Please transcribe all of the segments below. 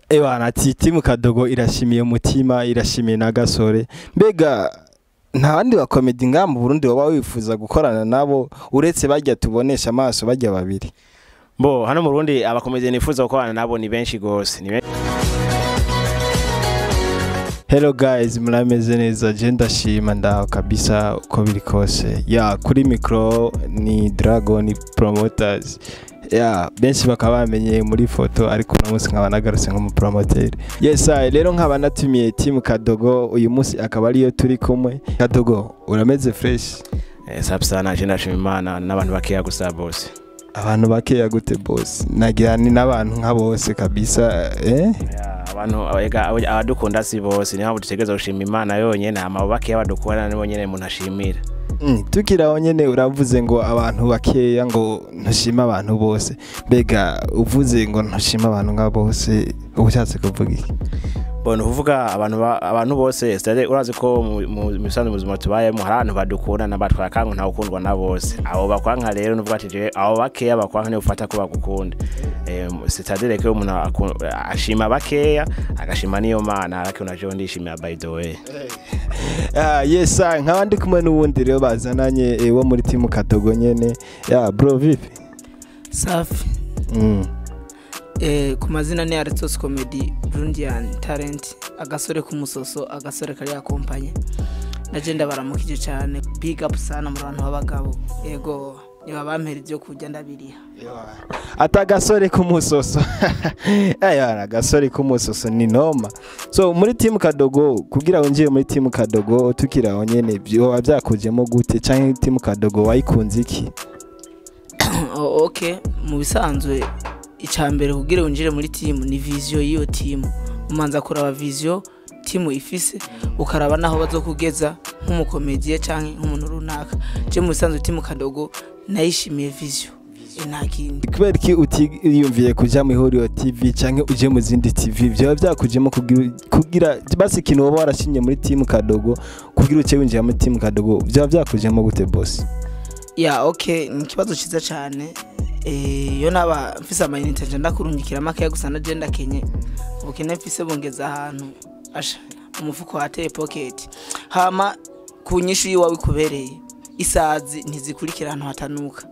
Ewana ati team Kadogo irashimiye umutima, irashimiye na Gasore. Mbega nta bandi ba comedy ngaha mu Burundi woba wifuza gukorana nabo uretse bajya tubonesha amaso bajya babiri? Bo hano mu Burundi abakomedi nifuza gukorana nabo ni benshi gose, ni benshi. Hello guys, murameze neza? Je ndashima, ndaho kabisa uko biri kose. Ya, kuri micro ni Dragon Promoters. Ya, benshi bakaba bamenye muri foto, ariko uno munsi nkaba nagarutse nk'umupromoter. Yes, I rero nkaba natumiye team Kadogo uyu munsi, akaba ariyo turi kumwe. Kadogo, urameze fresh? Safi sana, je ndashima Imana n'abantu bakeya gusa bose. Abantu bakeya gute, boss? Nagira ni n'abantu nka bose kabisa, eh? Ya, abantu ega abadukunda si bose, niyo mpamvu dutegereza gushima Imana yonyene, hama abo bakeya badukunda nibo nyene umuntu ashimira. Tukiri aho nyene, uravuze ngo abantu bakeya, ngo ntushima abantu bose. Mbega uvuze ngo ntushima abantu nka bose, uba ushatse kuvuga iki? Bon, uvuga abantu abantu bose, c'est urazi ko mu bisanzwe mu buzima tubayemo hari abantu badukunda n'abatwara, kanka ntawe ukundwa na bose. Abo bakwanka rero nuvuga ati jewe abo bakeya bakwanka niyo ufata ko bagukunda. C'est-à-dire ko umuntu ashima bakeya, agashima niyo Mana, ariko na jewe ndishimira, by the way. Ah, yes, ah, nkaba ndi kumwe n'uwundi rero bazananye wo muri team Kadogo nyene. Ya bro, vipi? Safi. Ku mazina ni Aritos Comedy Burundian Talent, agasore k'umusoso, agasore kari akompanye. Naje ndabaramukije cyane, big up sana mu bantu b'abagabo. Yego, niba bampera ibyo kurya ndabiriha. Ata agasore k'umusoso. Aya, agasore k'umusoso ni noma. So muri team Kadogo, kugira winjire muri team Kadogo, tukiri aho nyene, byoba byakujemo gute, canke team Kadogo wayikunze iki? Oh, okay, mu bisanzwe icambere kugira winjire muri team ni vision y'iyo team. Umanza kuraba vision team ifise, ukaraba naho bazokugeza nk'umukomediye canke nk'umuntu runaka. Je mu bisanzwe team Kadogo nayishimiye vision, nta kindi. Kubera iki utiyumviye kuja mu Ihuriro TV canke uje mu zindi TV? Vyoba byakujemo kugira basi ikintu woba warashinye muri team Kadogo kugira uce winjira muri team Kadogo, vyoba byakujemo gute, boss? Ya, okay, ni ikibazo cyiza cyane. Iyo naba mfise amayinite nje ndakurungikira makeya, gusa na je ndakenye, ubukene mfise bungeza ahantu asha umufuko wateye pocket. Hama ku nyishu yiwawe ikubereye, isazi ntizikurikira ahantu hatanuka,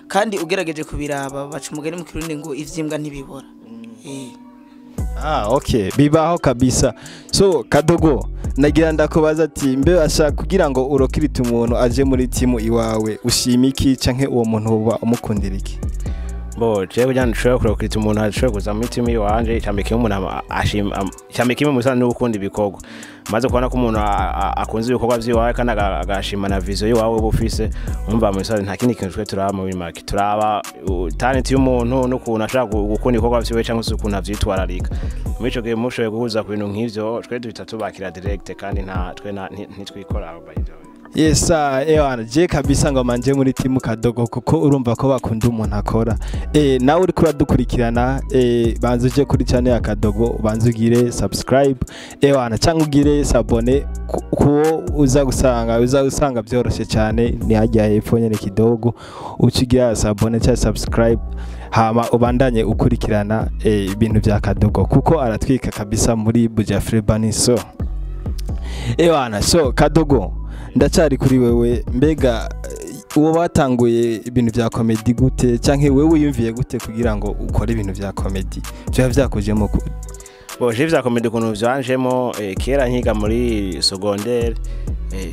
kandi ugerageje kubiraba baca umugani mu Kirundi ngo ivyimbwa ntibibora. Ah, okay, bibaho kabisa. So Kadogo, nagira ndakubaza ati mbe ashaka kugira ngo urokirite umuntu aje muri timu iwawe, ushima iki, canke uwo muntu uba umukundira iki? Bo jewe kugira ngo nshobore kurokirita umuntu ashobore kuza muri timu iwanje, icambere kimwe umuntu ashima, icambere kimwe musa ni gukunda ibikorwa. Maze kubona ko umuntu akunze ibikorwa vy'iwawe kandi agashima na vision y'iwawe uba ufise, umva mu bisanzwe nta kindi kintu twe turaba muri make. Turaba talent y'umuntu n'ukuntu ashaka gukunda ibikorwa vyiwe cyangwa se ukuntu avyitwararika. Muri ico gihe mushoboye guhuza ku bintu nk'ivyo, twe duhita tubakira direct, kandi nta twe ntitwikora, by the way. Yes, ewana je kabisa ngo manje muri timu Kadogo, kuko urumva ko bakunda umuntu akora. Nawe uriko uradukurikirana, banza uje kuri channel ya Kadogo, banza ugire subscribe, ewana, cyangwa ugire s'abonner, kuwo uza gusanga byoroshe cyane, ni hajya hepfo nyene kidogo, ucigira s'abonner cyangwa subscribe, hama ubandanye ukurikirana ibintu bya Kadogo, kuko aratwika kabisa muri Buja Frebani. So ewana, so Kadogo, ndacyari kuri wewe. Mbega uwo batanguye ibintu bya comedy gute, canke wewe wiyumviye gute kugira ngo ukore ibintu bya comedy? Byaba byakujemo Bo je vya comedy ukuntu vyanjemo, kera nkiga muri secondaire,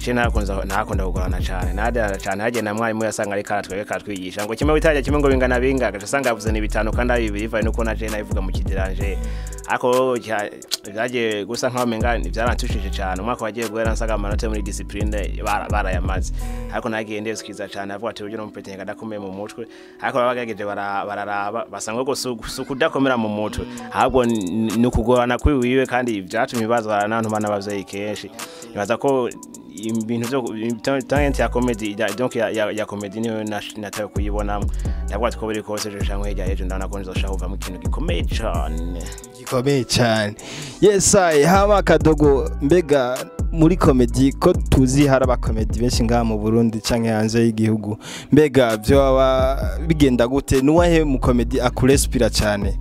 je nakunda kugorana cyane, nadara cyane. Hagiye na mwarimu yasanga ariko aratwereka, aratwigisha ngo kimwe bitajya kimwe ngo bingana binga, agaca asanga yavuze ni bitanu kandi ari bibiri, bivanye nuko na je nabivuga mu kidiranje. Ariko byagiye gusa nkaho menga byarantushije cyane. Umwaka wagiye guhera nsaga amanota yo muri discipline barayamaze, ariko nagiye ndesikiza cyane, avuga ati uburyo n'umupete ndakomeye mu mutwe. Ariko babagerageje bararaba basanga ko si ukudakomera mu mutwe, ahubwo ni ukugorana kwiwiwe, kandi byatumye bazana n'abantu bana b'abavyeyi kenshi. Nibaza ko ibintu byo talent ya comedy donc ya comedy niyo natawe kuyibonamo. Ndavuga ati ko biri kose ejo canke hirya y'ejo ndabona ko nzoshaka kuvamo ikintu gikomeye cane. Gikomeye cyane. Yes, I hama Kadogo, mbega muri comedy ko tuzi hari abakomedi benshi ngaha mu Burundi canke hanze y'igihugu, mbega byo baba bigenda gute? Nuwahe mu comedy akurespira cyane?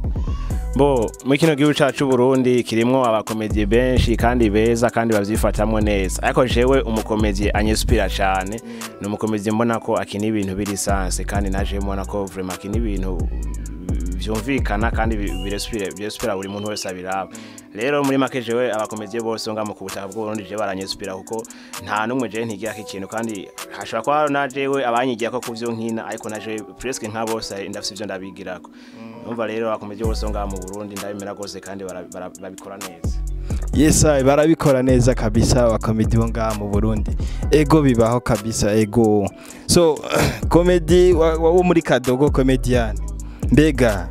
Bo muri kino gihugu cacu Burundi kirimwo abakomedie benshi kandi beza kandi bavyifatamwo neza, ariko jewe umukomedie anyespira cyane ni umukomedie mbona ko akina ibintu biri sanse, kandi naje mbona ko vraiment akina ibintu vyumvikana kandi birespira buri muntu wese abiraba. Rero muri make jewe abakomedie bose nga mu kubutaka bw'u Burundi je baranyespira, kuko nta numwe je ntigira ikintu, kandi hashobora kuba na jewe abanyigira ko kuvyo nkina, ariko naje presque nka bose ndafise ivyo ndabigirako. Umva rero abakomedie bose nga mu Burundi ndabimera gose kandi babikora neza. Yes, barabikora neza kabisa abakomedi bo ngaha mu Burundi. Ego bibaho kabisa, ego. So comedy wo muri Kadogo comedian, mbega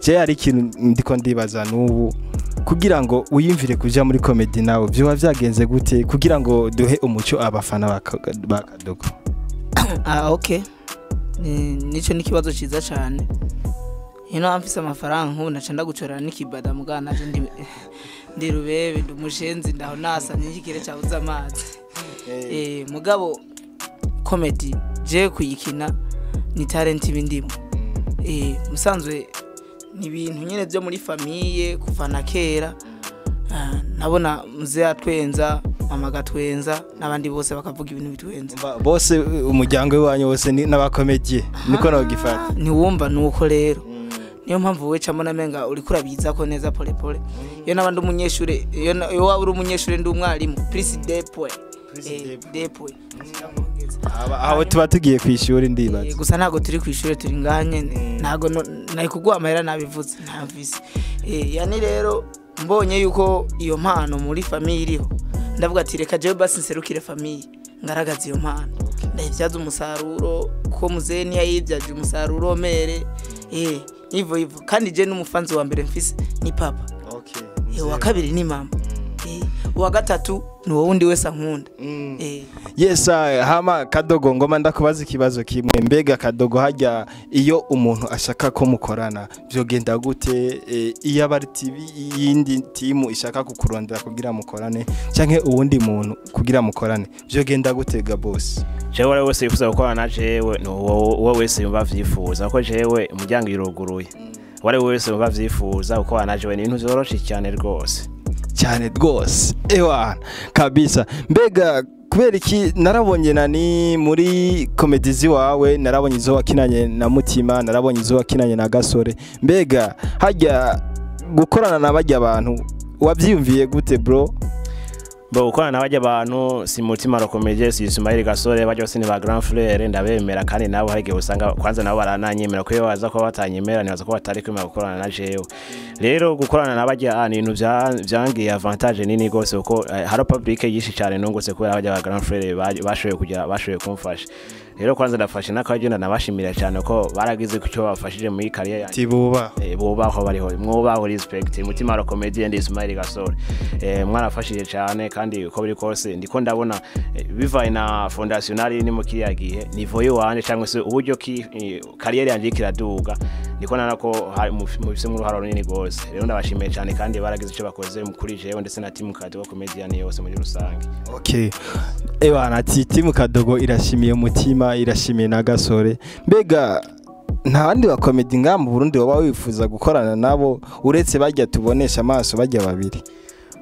je hari ikintu ndiko ndibaza n'ubu, kugira ngo wiyumvire kuja muri comedy nawe vyoba vyagenze gute, kugira ngo duhe umuco abafana ba Kadogo? Okay, nico ni kibazo ciza cyane. Ino amfise amafaranga nk'ubu naca ndagucorera n'ikibada, mugana naje ndi rubebe, ndi umushenzi, ndaho nasamye nk'ikire cyabuze amazi. Mugabo comedy je kuyikina ni talent ibindimo. Musanzwe ni ibintu nyene byo muri famille kuva na kera. Nabona mzee atwenza, mama gatwenza, n'abandi bose bakavuga ibintu bitwenza. Bose umuryango wanyu wose ni n'abakomedie, niko nogifata. Ntiwumva nuko rero. Niyo mpamvu we camona menga uri kurabiza ko neza pole pole. Iyo nabandi umunyeshure, iyo waba uri umunyeshure ndi umwarimu, plus deux points. Aho tuba tugiye kwishuri ndibaza. Gusa ntago turi kwishuri, turi ngaha nyene. Ntago nari kuguha amahera nabivuze, ntamvise. Yani rero mbonye yuko iyo mpano muri famille iriho, ndavuga ati reka jewe basi nserukire famille ngaragaza iyo mpano. Ndayivyaza umusaruro ko muzee ntiyayivyaje umusaruro mere. Ivo ivo kandi je n'umufanzi wa mbere mfise ni papa. Uwa kabiri ni mama. Uwa gatatu ni wowe undi wese ankunda. Yes, hama Kadogo ngoma ndakubaza ikibazo kimwe. Mbega Kadogo hajya iyo umuntu ashaka ko mukorana vyogenda gute? Iyo abari TV yindi timu ishaka kukurondera kugira mukorane canke uwundi muntu kugira mukorane vyogenda gute ga boss? Jewe wese yifuza gukorana na jewe no uwo wese yumva vyifuza, ko jewe umuryango iruguruye. Wari wese yumva vyifuza gukorana na jewe ni ibintu vyoroshe cyane rwose. Cyane rwose. Ewa kabisa. Mbega kubera iki narabonye nani muri comedy ziwawe, narabonye izo wakinanye na Mutima, narabonye izo wakinanye na Gasore. Mbega hajya gukorana na bajya abantu wavyiyumviye gute bro? Bo gukorana na bajya abantu si Mutima Rokomeje, si Ismail Gasore, bajya bose ni ba grand frère ndabemera, kandi nabo hari igihe usanga kwanza nabo barananyemera, ko iyo baza ko batanyemera nibaza ko batari kwemera gukorana na jewe. Rero gukorana na bajya ni ibintu vyangiye avantage nini gose, kuko hari public yishi cyane nungutse kubera bajya ba grand frère bashoboye kugira bashoboye kumfasha. Rero kwanza ndafashe nakagenda nabashimira cyane ko baragize kucyo bafashije muri career yanjye. Tibuba bubaho bariho mwubaho respect Mutima Rokomeje and Ismail Gasore. Mwarafashije cyane kandi uko biri kose ndiko ndabona bivaye na fondational ni mu kiriya gihe niveau yiwanje cyangwa se uburyo ki career yanjye kiraduga, ndiko nana ko mubise mu ruharo runini gose. Rero ndabashimiye cyane kandi baragize icyo bakoze kuri jewe ndetse na team Kadogo Comedian yose muri rusange. Okay. Ewana ati team Kadogo irashimiye Mutima, irashimiye na Gasore. Mbega nta bandi ba comedy nga mu Burundi baba wifuza gukorana nabo uretse bajya tubonesha amaso bajya babiri?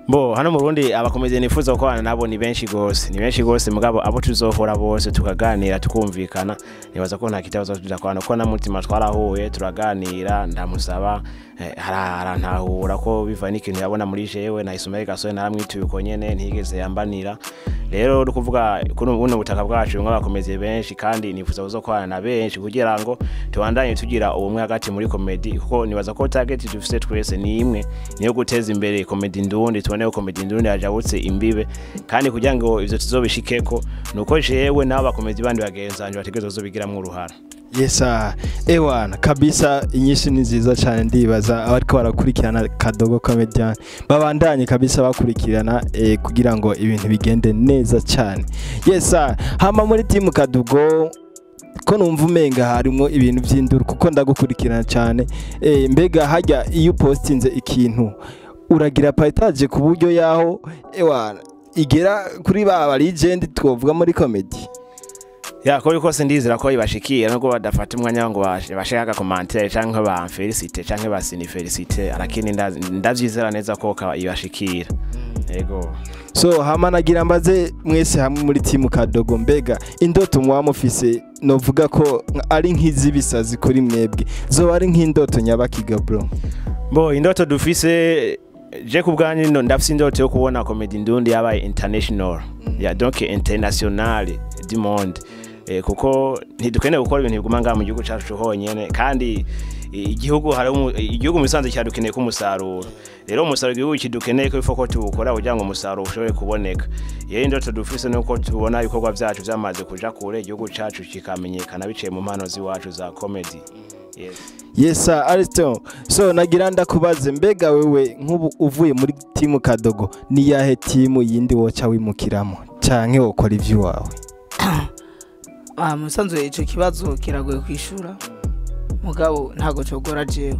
Bo hano mu Burundi abakomedian nifuza gukorana nabo ni benshi gose, ni benshi gose, mugabo abo tuzohora bose tukaganira tukumvikana nibaza ko nta kitabazo tuzakorana, ko na Mutima twarahuye turaganira, ndamusaba harantahura ko biva n'ikintu yabona muri jewe na Ismail Gasore naramwituye uko nyene ntigeze yambanira. Rero kuvuga kuri buno butaka bwacu nk'abakomedian benshi kandi nifuza kuzokorana na benshi kugira ngo tubandanye tugira ubumwe hagati muri comedy, kuko nibaza ko target dufise twese ni imwe, niyo guteza imbere comedy ndundi, tubone ko comedy ndundi yajabutse imbibe, kandi kugira ngo ivyo tuzobishikeko nuko jewe n'abakomedi bandi bagenzanje bategerezwa kuzobigiramwo uruhara. Yes, ewana kabisa inyishu ni nziza cyane, ndibaza abariko barakurikirana Kadogo Comedian babandanye kabisa bakurikirana kugira ngo ibintu bigende neza cyane. Yes, hama muri team Kadogo ko numva umenga harimo ibintu by'induru kuko ndagukurikirana cyane. Mbega hajya iyo postinze ikintu uragira partage ku buryo yaho ewana igera kuri ba legend twovuga muri comedy? Ya ko yuko sindizera ko ibashikiye nubwo badafata umwanya ngo bashaka commentaire canke bamfelicite canke basinifelicite, lakini ndavyizera neza ko ibashikira. Yego. So hama nagira mbaze mwese hamwe muri timu Kadogo, mbega indoto muba mufise novuga ko ari nk'izibisazi kuri mwebwe zoba ari nk'indoto nyabakiga bro? Bo indoto dufise, je kubwanyu no ndafise indoto yo kubona comedy ndundi yabaye international, ya donc international du monde, kuko ntidukeneye gukora ibintu biguma ngaha mu gihugu cacu honyene, kandi igihugu hari igihugu musanze cyadukeneye ko umusaruro, rero umusaruro igihugu kidukeneye ko ifoko tuwukora kugira ngo umusaruro ushobore kuboneka. Yero indoto dufise nuko tubona ibikorwa vyacu vyamaze kuja kure, igihugu cacu kikamenyekana biciye mu mpano ziwacu za comedy. Yes. Yes sir, Ariston. So nagira ndakubaze, mbega wewe nk'ubu uvuye muri timu Kadogo ni yahe timu yindi woca wimukiramo canke wokora ivy'iwawe? Musanzwe ico kibazo kiragoye kwishura, mugabo ntago cogora jewe.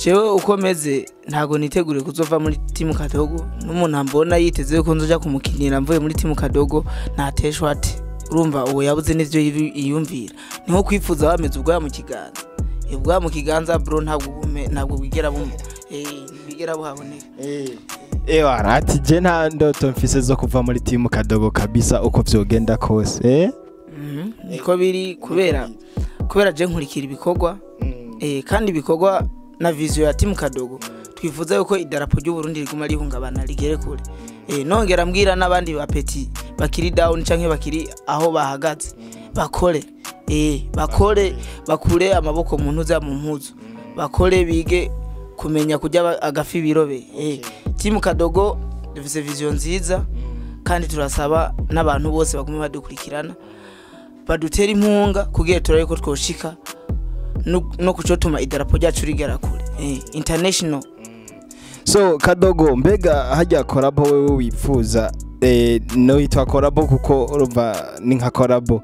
Jewe uko meze ntago nitegure kuzova muri timu Kadogo, n'umuntu ambona yiteze ko nzoja kumukinira mvuye muri timu Kadogo ntateshwa ati urumva uwo yabuze n'ivyo yiyumvira. Niho kwifuza bameze ubwoya mu kiganza. Ubwoya mu kiganza bro ntabwo bwigera bigera buhaboneka. Ewa ati je nta ndoto mfise zo kuva muri timu Kadogo kabisa uko vyogenda kose. Niko biri kubera je nkurikira ibikorwa, kandi ibikorwa na vision ya timu Kadogo twifuza yuko idarapo ry'u Burundi riguma rihungabana rigere kure. Nongera mbwira n'abandi ba petit bakiri down canke bakiri aho bahagaze bakore, bakore bakure amaboko mu ntuza mu mpuzu, bakore bige kumenya kujya agafi birobe. Timu Kadogo dufise vision nziza kandi turasaba n'abantu bose bagume badukurikirana badutera impunga kugira turabe ko twoshika no kucotuma idarapo ryacu rigera kure, international. So Kadogo, mbega hajya collabo wewe wifuza, no yitwa collabo kuko urumva ni nka collabo,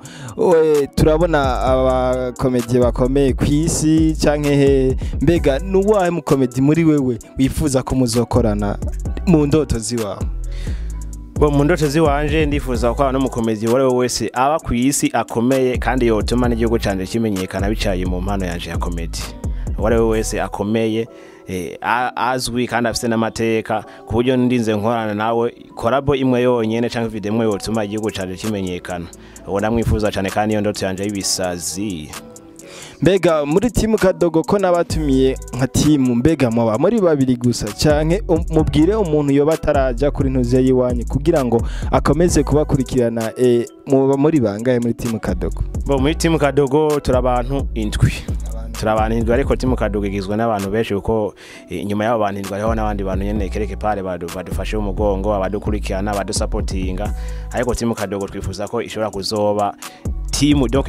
turabona abakomedi bakomeye kwisi canke he, mbega nuwahe mukomedi muri wewe wifuza ko muzokorana mu ndoto ziwawe? Bo mu ndoto ziwanje ndifuza ko no mukomedi wari wese aba kwisi akomeye kandi yotuma n'igihugu canje kimenyekana bicaye mu mpano yanje ya comedy. Wari wese akomeye, azwi kandi afise n'amateka ku buryo ndinze nkorana nawe collabo imwe yonyene canke video imwe yotuma igihugu canje kimenyekana. Uwo ndamwifuza cane kandi iyo ndoto yanje y'ibisazi. Mbega muri timu Kadogo ko nabatumiye nka timu, mbega mwaba muri babiri gusa canke mubwire umuntu yoba ataraja kuri ntuze yiwanyu kugira ngo akomeze kubakurikirana, muba muri bangahe muri timu Kadogo? Bo muri timu Kadogo turabantu indwi. Turabantu indwi, ariko timu Kadogo igizwe n'abantu benshi kuko inyuma y'abo bantu indwi hariho n'abandi bantu nyene kereke pare badufashe umugongo, abadukurikirana, abadusapotinga, ariko timu Kadogo twifuza ko ishobora kuzoba timu donc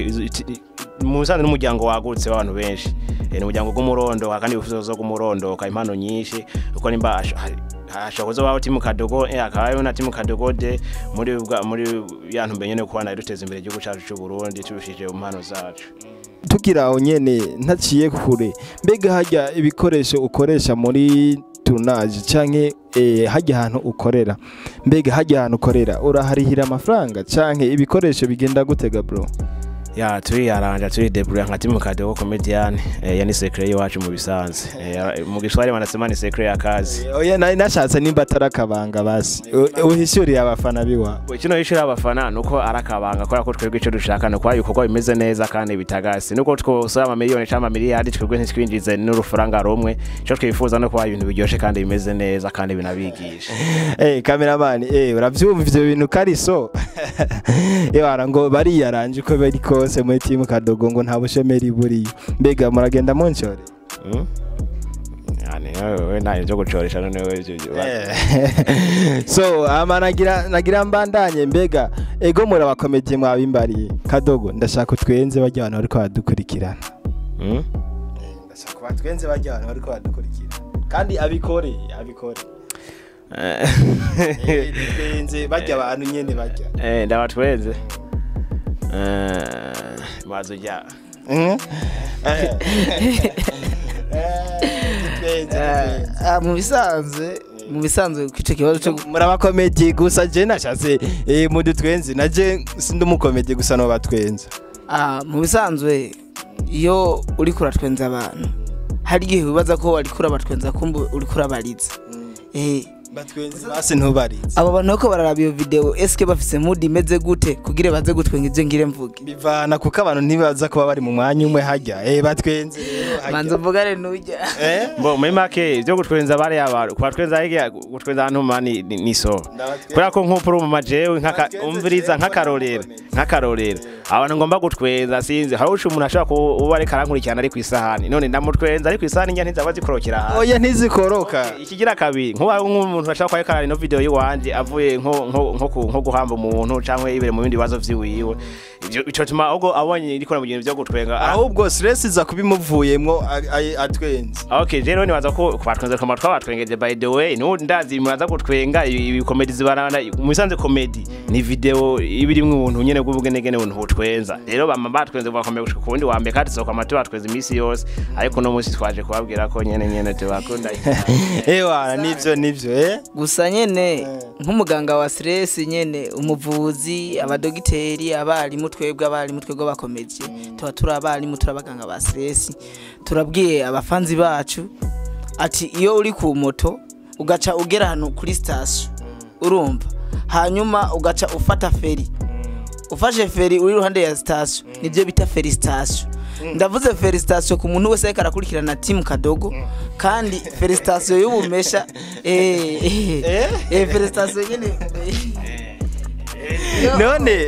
musanze n'umuryango wagutse w'abantu benshi, ni umuryango gw'umurondo kandi wifuza zo gw'umurondo ka impano nyinshi, kuko nimba ashobora kuzobaho timu Kadogo, akabayo na timu Kadogo de muri ya ntumbe nyene kuba duteza imbere igihugu cacu c'u Burundi tubishije mu mpano zacu. Tugira aho nyene ntaciye kure, mbega hajya ibikoresho ukoresha muri tournage canke hajya ahantu ukorera, mbega hajya ahantu ukorera uraharihira amafaranga canke ibikoresho bigenda gutega bro? Ya turiyaranja turidebrouiller nka timu Kadogo comedian, ya ni secret yacu mu bisanzwe, mu Giswahili wanasema ni secret ya kazi. Oya nashatse nimba atarakabanga basi uhishuriye abafana biwa. Kino hishura abafana nuko arakabanga kubera ko twebwe ico dushaka nuko ibikorwa bimeze neza kandi bitagase, nuko twosaba amamiliyoni canke amamiliyari twebwe ntitwinjize n'urufaranga rumwe, ico twifuza no kuba ibintu biryoshe kandi bimeze neza kandi binabigisha. Cameraman, uravyumva ivyo bintu kariso? Ewa ngo bariyaranje uko bari kose muri timu Kadogo ngo nta bushomeri buriyo, mbega muragenda munshore? Yani wewe nta byo gucoresha none wewe. So ama nagira mbandanye, mbega ego muri abakomedi mwabimbariye Kadogo ndashaka twenze bajya abantu bariko badukurikirana. Ndashaka batwenze bajya abantu bariko badukurikirana kandi abikore. Twenze bajya abantu nyene bajya. Ndabatwenze. Mazuja. Mu bisanzwe Mu bisanzwe kwice kibazo cyo Murabakomedi gusa, je nashatse mudutwenze, naje sindi umukomedi gusa no batwenza. Ah, mu bisanzwe iyo uri kuratwenza abantu, hari igihe wibaza ko wari kurabatwenza, kumbe uri kurabariza. Batwenze basi, ntubarize. Abo bantu bako bararaba iyo video, eske bafise mood imeze gute kugira baze gutwenga ivyo ngire mvuge? Bivana, kuko abantu ntibaza kuba bari mu mwanya umwe hajya. Batwenze rero hajya. Manza mvugane nujya. Bo muri make ibyo gutwenza bari abantu kubatwenza hirya, gutwenza ahantu mani ni so. Ndabatwenza. Kubera ko nk'uko uri mu majewe nk'aka Batwenze umviriza jewe, nk'akarorero mbona nk'akarorero abantu ngomba gutwenza, sinzi, hari uca umuntu ashobora kuba ariko arankurikirana ari ku isahani, none ndamutwenza ari ku isahani, njya ntizaba zikorokera hasi. Oya, ntizikoroka. Ikigira kabiri, nkuba nk'umuntu ashaka kuba ariko araraba ino video yiwanje avuye nko guhamba umuntu canke ibere mu bindi bibazo vyiwiwe, ivyo ico tuma ahubwo abonye iriko mu bintu vyo gutwenga. Ahubwo stress iza kubimuvuyemwo atwenze. Okay, rero nibaza ko kubatwenza kama twabatwengeje. By the way, nu ndazi muraza gutwenga ibi comedy zibarana. Mu bisanzwe comedy ni video iba irimwo ubuntu nyene bw'ubugenegene, ubuntu butwenza. Rero bama batwenze bakomeye gushika ku wundi wa mbere, kandi tuzoka amatu batwenza iminsi yose, ariko no munsi twaje kubabwira ko nyene nyene tubakunda. Ewa, nivyo nivyo. Gusa nyene nk'umuganga wa stress nyene, umuvuzi, abadogiteri, abarimu, twebwe abarimu, twebwe abakomeje tuba turi abarimu, turi abaganga ba stress. Turabwiye abafanzi bacu ati iyo uri ku moto ugaca ugera hano kuri station, urumva, hanyuma ugaca ufata feri, ufashe feri uri iruhande ya station, nibyo bita félicitation. Ndavuze félicitation ku muntu wese ariko arakurikirana Team Kadogo, kandi félicitation y'ubumesha, félicitation nyene. None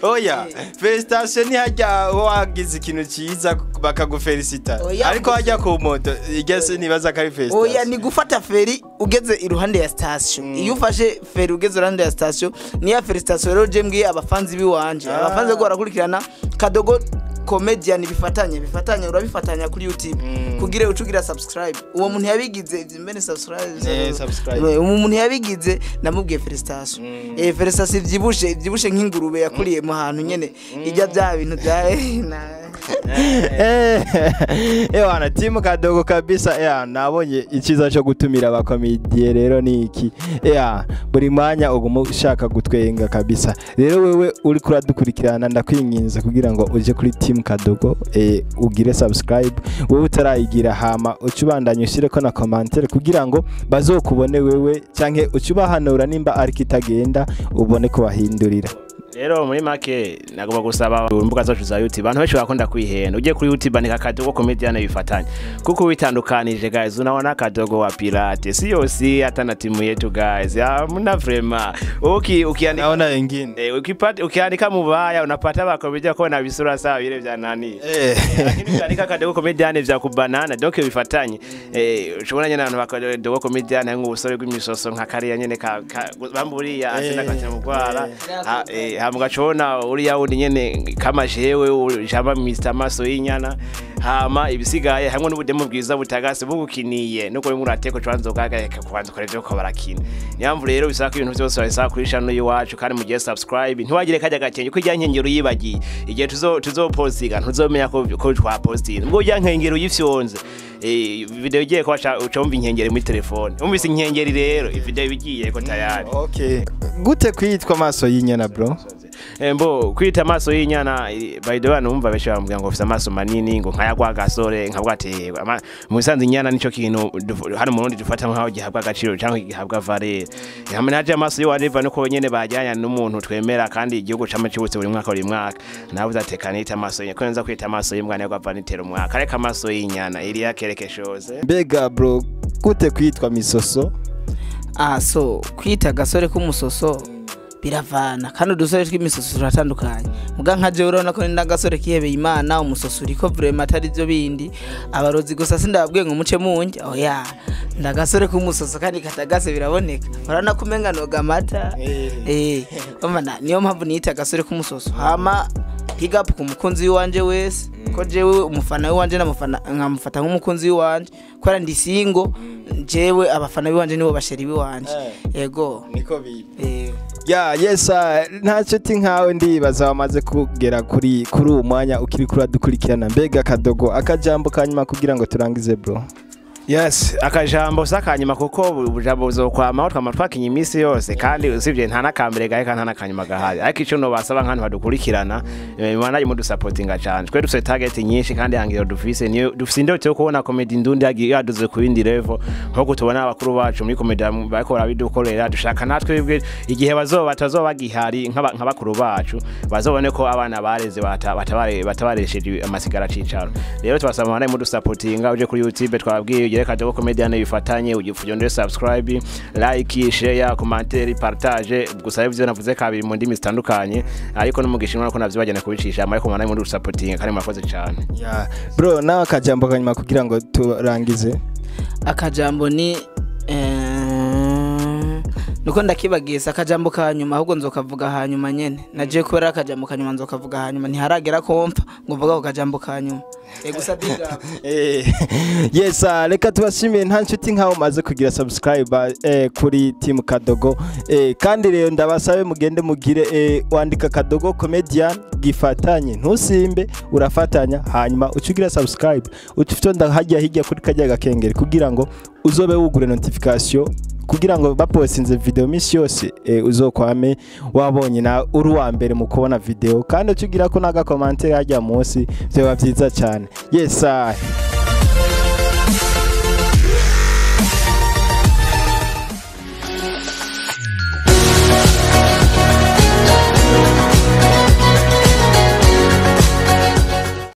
oya, félicitation ni hajya wagize ikintu cyiza bakagufelicita. Oya. Ariko hajya ku moto igese nibaza ko ari Oya, félicitation. Ni gufata feri ugeze iruhande ya station. Iyo ufashe feri ugeze iruhande ya station, niya félicitation. Rero je mbwiye abafanzi biwanje, abafanzi ko barakurikirana Kadogo Comedian, bifatanye bifatanye, urabifatanya kuri YouTube kugira ucugira subscribe. Uwo muntu yabigize ivyo mbene subscribe. Subscribe. Uwo muntu yabigize ndamubwiye félicitation, félicitation ivyibushe ivyibushe nk'ingurube yakuriye mu hantu nyene ijya bya bintu bya Ewana, Team Kadogo kabisa. Nabonye icyiza cyo gutumira abakomediye rero ni iki, buri mwanya uguma ushaka gutwenga kabisa. Rero wewe uri kuradukurikirana, ndakwinginze kugira ngo uje kuri Team Kadogo, ugire subscribe wewe utarayigira, hama uce ubandanye ushyireko na commentaire kugira ngo bazokubone wewe, canke uce ubahanura nimba ariko itagenda, ubone kubahindurira. Rero muri make nagomba gusaba imbuga zacu za YouTube, abantu benshi bakunda kwihenda. Ugiye kuri YouTube andika Kadogo Comedian bifatanye, kuko bitandukanije guys, unaona Kadogo wa pirate sio si hata na timu yetu guys, hamna vraiment. Ukiandika Naona wengine. Ukipata, ukiandika mubaya unapata bakomedia ko na visura sawa vile vya nani. Lakini ukiandika Kadogo Comedian vya kubanana, donc bifatanye, ushobora nyene abantu bakadogo comedian nk'ubusore bw'imisoso nka kariya nyene ka bamburiya asenda katira mugwara. Hama ugacona uriya wundi nyene kama jewe jama Mr Maso y'inyana, hama ibisigaye hamwe n'ubudemu bwiza butagase bugukiniye nuko bimwe urateko cwanzo kagaheka kubanza ukora ivyo ko barakina. Niyo mpamvu rero bisaba ko ibintu byose babisaba kuri channel y'iwacu, kandi mugiye subscribe, ntiwagire kajya gakenge ko ijya nkengero uyibagiye, igihe tuzopostinga ntuzomenya ko twapostinze. Ubwo ujya nkengero uyifyonze, video igiye ko uca wumva inkengeri muri telefone, wumvise inkengeri rero video igiye ko tayari. Okay, gute kwitwa Maso y'inyana, bro? Mbo kwita Amaso y'inyana, by the way, numva benshi bambwira ngo ufite amaso manini ngo nkaya kwa gasore, nkavuga ati mu bisanzwe inyana nico kintu hano mu Burundi dufata nkaho gihabwa agaciro cyangwa gihabwa valeur. Hamwe naje amaso yiwanje biva nuko nyene bajyanya n'umuntu twemera, kandi igihugu cama cibutse buri mwaka buri mwaka. Navuze ati kanita amaso y'inyana ko nza kwita amaso y'imbwa nayo gwava nitera umwaka, ariko amaso y'inyana iriya kerekeshose. Mbega bro, gute kwitwa Misoso? Ah, so kwita agasore k'umusoso biravana, kandi udusore tw'imisoso turatandukanye. Muga nka jewe urabona ko ni agasore kihebeye Imana, umusoso uriko vraiment, atari byo bindi abarozi gusa sindababwiye ngo muce munjye. Oya, ndagasore k'umusoso kandi katagase biraboneka, urabona ko umenga noga amata. Umva, niyo mpamvu niyita agasore k'umusoso. Hama big up ku mukunzi wanje wese, ko jewe umufana wanje namufana nkamufata nk'umukunzi wanje, kubera ndi single. Jewe abafana biwanje nibo basheri biwanje. Yego. Niko biri. Eh. Ya yes, nta nshuti nkawe ndibaza wamaze kugera kuri uwo mwanya ukiri kuradukurikirana. Mbega Kadogo, akajambo kanyuma kugira ngo turangize, bro. Yes, akajambo sakanyuma kuko ubujambo buzokwamaho, twama twakinye iminsi yose, kandi usibye nta nakambere gahe kandi nta nakanyuma gahari. Ariko ico nobasaba nk'abantu badukurikirana, mubandanye mudusapotinga cane. Twe dufise target nyinshi kandi hangiro dufise niyo dufise indoto yo kubona comedy ndundi yaduze ku yindi level, nkuko tubona abakuru bacu muri comedy bariko barabidukorera. Dushaka natwe bwe igihe bazoba batazoba bagihari, nka bakuru bacu, bazobone ko abana bareze batabaresheje amasigara cicaro. Rero tubasaba mubandanye mudusapotinga. Uje kuri YouTube, twababwiye, ugere Kadogo Comedian bifatanye, ugifundire subscribe, like, share, commentaire, partage. Gusa ivyo navuze kabiri mu ndimi zitandukanye, ariko no mu gishinwa ko navyo bagenda kubicisha, ariko mubandanye mudusapotinga kandi murakoze cyane. Yeah. Bro, nawe akajambo kanyuma kugira ngo turangize. Akajambo ni nuko ndakibagiye, si akajambo ka nyuma, ahubwo nzokavuga hanyuma nyene. Naje kubera akajambo ka nyuma nzokavuga hanyuma, ntiharagera ko mpfa ngo mvuge ako kajambo ka nyuma. Gusa big up. Yes, reka tubashimiye nta nshuti nkaho umaze kugira subscribe kuri Team Kadogo. Kandi rero ndabasabe mugende mugire, wandika Kadogo Comedian gifatanye, ntusimbe, urafatanya, hanyuma ucugira subscribe, ucufite hajya hirya kuri kajya gakengeri kugira ngo uzobe wugure notification, kugira ngo bapostinze video misi yose, uzokwame wabonye na uri uwa mbere mu kubona video. Kandi ucugira ko n'agakomantere hajya munsi, byaba byiza cyane. Yes.